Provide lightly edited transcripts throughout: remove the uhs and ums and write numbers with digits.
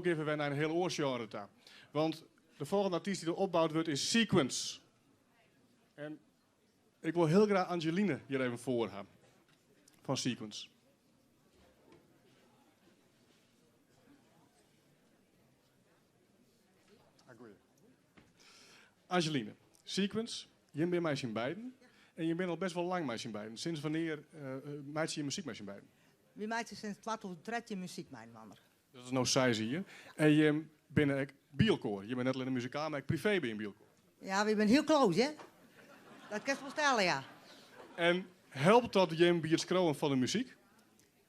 gean we wer nei in hiel oar sjenre ta. Want de folgjende artyst dy't der opboud wurdt is Sequence. En ik wol hiel graach Angeline hjir even foar ha fan Sequence. Angeline, Sequence, jim binne mei syn beiden. En jim binne al best wol lang mei syn beiden. Sinds wannear meitsje jim muzyk mei syn beiden? Wy meitsje sinds 2013 muzyk mei-inoar. Dat is no seis jier. En jim binne ek by elkoar. Jim binne net allinne muzikaal, mar ek privee by elkoar. Ja, wy binne hiel close, hè? Dat kinst wol stelle, ja. En helpt dat jim by it skriuwen fan de muzyk?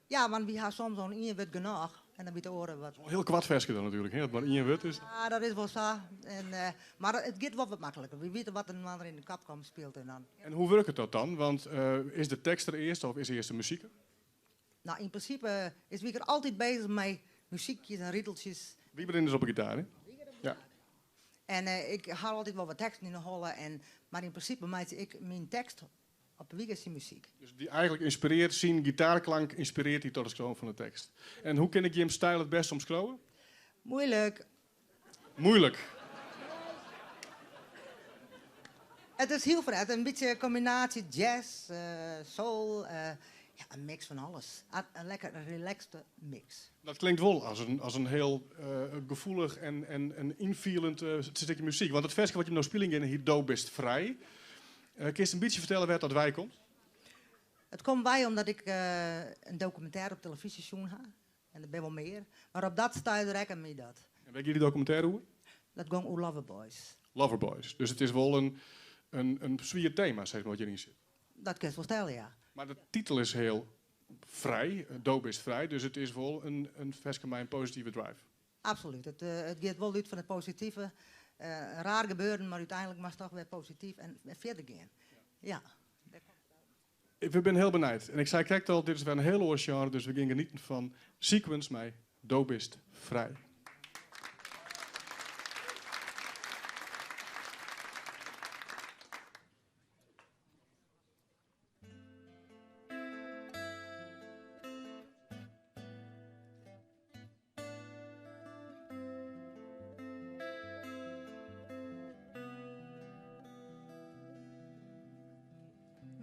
Ja, want wy ha soms oan ien wurd genôch en dan wit de oare wat. Wol hiel koart ferske dan natuerlik, hè? As it mar ien wurd is. Ja, dat is wol sa. En, mar it giet wol wat makliker. Wy witte wat inoar yn de kop komt spilet en dan. En hoe wurket dat dan? Want is de tekst der earst of is earst de muzyk der? No, yn prinsipe is Wieger altyd bezich mei muzykjes en rideltsjes. Wieger is op de gitaar, hè? Ja. En ik ha altyd wol wat teksten yn 'e holle, en, mar yn prinsipe meitsje ik myn tekst op Wieger syn muzyk. Dus dy eigentlik ynspirearret syn gitaarklank ynspirearret dy tot it skriuwen fan de tekst. En hoe kin ik jim styl it bêste omskriuwe? Moeilik. Moeilik. It is hiel frij. It is in bytsje kombinaasje jazz, soul, ja, in mix fan alles. In lekker relaxte mix. Dat klinkt wol as in hiel gefoelich en ynfielend stikje muzyk. Want it ferske wat jim no spyljen geane hjit Do bist frij. Kinst in bytsje fertelle wêr't dat wei komt? It komt wei omdat ik in dokumintêre op telefyzje sjoen ha. En der binne wol mear. Mar op dat stuit rekke my dat. En wêr gie dy dokumintêre oer? Dat gong oer Loverboys. Loverboys. Dus it is wol in swier tema, sis mar, wat hjiryn sit. Dat kinst wol stelle, ja. Mar de titel is hiel frij, Do bist frij, dus it is wol in ferske mei in positive drive. Absolút. It giet wol út fan it positive. Raar gebeuren, mar úteinlik moatst toch wer posityf en fierder gean. Ja. We binne hiel benijd. En ik sei krekt al, dit is wer in hiel oar sjenre, dus we gean genieten fan Sequence mei Do bist frij.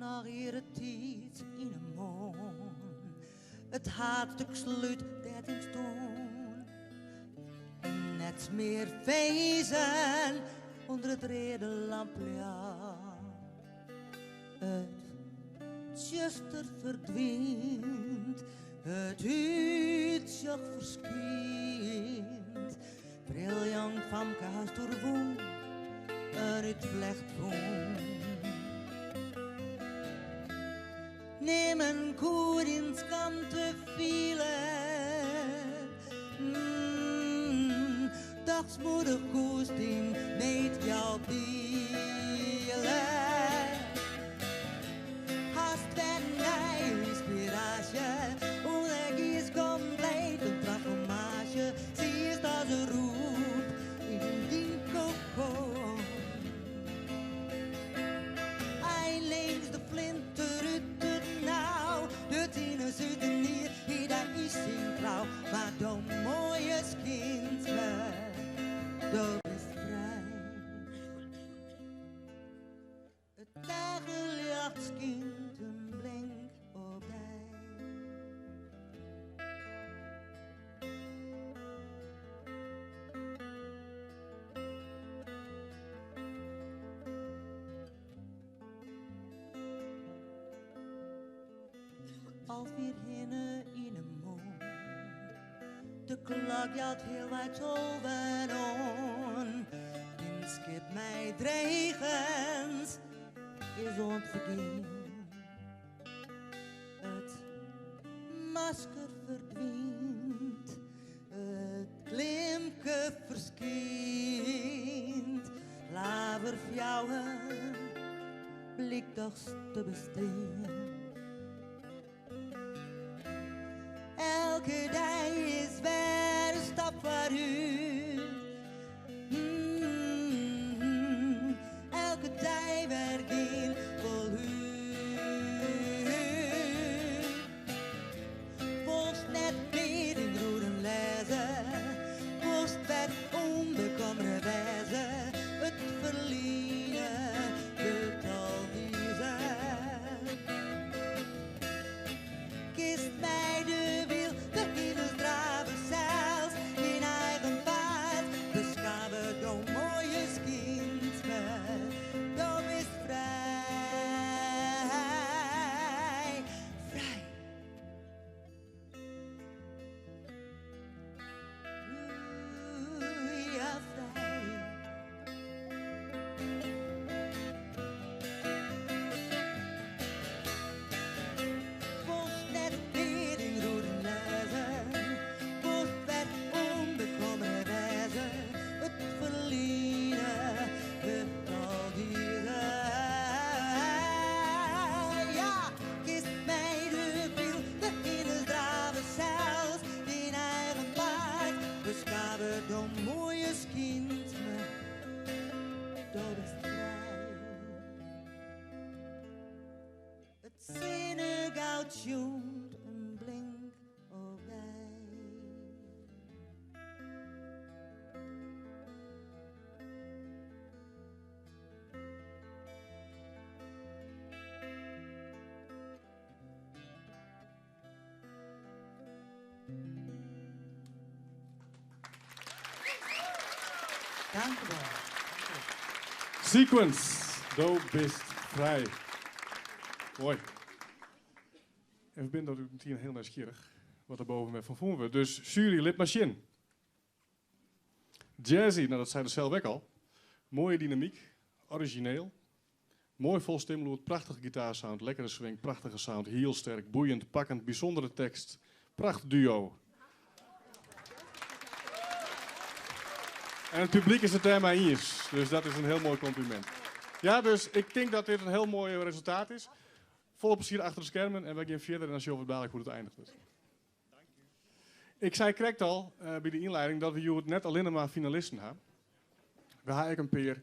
Noch eartiids yn 'e moarn, it haadstuk slút dêr't yn stûn. Net mear finzen ûnder it reade lampljocht. It tsjuster ferdwynt, it útsjoch ferskynt. Briljant famke hast oerwûn, in útflecht fûn. Nimmen koe dyn skamte fiele, dochs moedich koest dyn needgjalp diele. Hast wer nije ynspiraasje, ûndergiest kompleet in transformaasje, siest as in rûp yn dyn kokon. Einlings de flinter út it nau, de tieners út de nier, hie dy yn syn klau. Mar do moaie skientme, do bist frij. It dageljocht skynt in blink op dy. Al fierhinne yn 'e moarn, de klok jout healwei tolven oan. Dyn skip mei dregens is oan 't fergean. It masker ferdwynt, it klimke ferskynt. Klaverfjouwen blykt dochs te bestean. Elke dei is wer in stap foarút. Elke dei wer gean folút. Wolst net mear yn groeden lêze? Leaver do moaie skientme, do bist frij. It sinnegoud sjoent in blink op dy. Dank u wel. Sequence, do bist frij. Moai. En we binne natuerlik metien hiel nijsgjirrich wat der boven wer fan fûn wurdt. Dus sjuery, lit mar sjen. Jazzy, nou dat sei er sels ek al. Moaie dynamyk, orizjineel. Moai fol stimlûd, prachtige gitaarsound, lekkere swing, prachtige sound, hiel sterk, boeiend, pakkend, bysûndere tekst, prachtduo. En it publyk is it dêrmei iens, dus dat is in hiel moai komplimint. Ja, dus ik tink dat dit in hiel moai resultaat is. Folle plezier achter de skermen en wy gean fierder en dan sjogge we dalik hoe't it einiget. Ik sei krekt al by de ynlieding dat we hjoed net allinnich mar finalisten ha. We ha ek in pear